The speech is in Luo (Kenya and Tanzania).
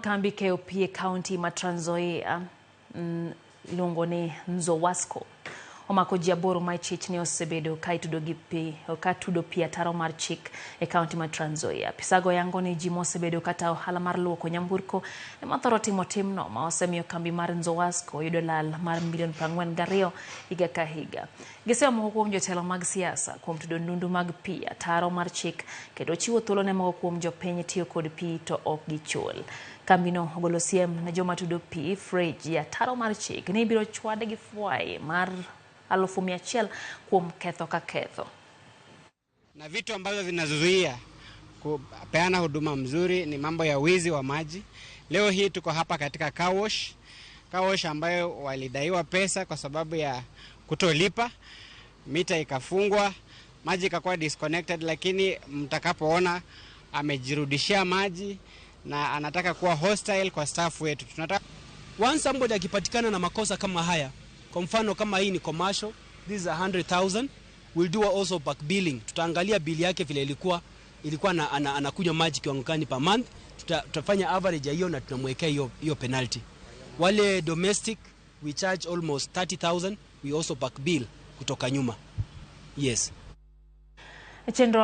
Kambi keyo pi e kaunti ma Trans Nzoia iluongo ni Nzowasco omako ji 8 ma ichich ni osebedo ka itudo gi pi ka tudo pi ataro mar chik e kaunti ma Trans Nzoia. Apisago yango ni ji mosebedo kata ohala mar luoko nyamburko ema thoro timo timno ma osemiyo kambi mar Nzowasco yudo lal mar milion 42 higa ka higa. Giseyo moko kuom jotelo mag siasa kuom tudo nundu mag pi ataro mar chik kendo chiwo thuolo ne moko kuom jopiny tiyo kod pi to ok gichul. Kambino ogolo siem ne joma tudo pi friji ataro mar chik ni ibiro chwade gi fwai mar 100,000 kuom ketho ka ketho. Na vitu ambavyo vinazuia kupeana huduma mzuri ni mambo ya wizi wa maji. Leo hii tuko hapa katika car wash, car wash ambayo walidaiwa pesa kwa sababu ya kutolipa, mita ikafungwa, maji ikakuwa disconnected, lakini mtakapoona amejirudishia maji na anataka kuwa hostile kwa staff wetu. Tunataka Once somebody akipatikana na makosa kama haya, kwa mfano kama hii ni commercial, this is 100,000, we'll do also back billing. Tutaangalia bili yake vile ilikuwa na, anakunywa maji kiwango gani per month. Tutafanya average ya hiyo na tunamwekea hiyo penalty. Wale domestic we charge almost 30,000, we also back bill kutoka nyuma. Yes. Chenro.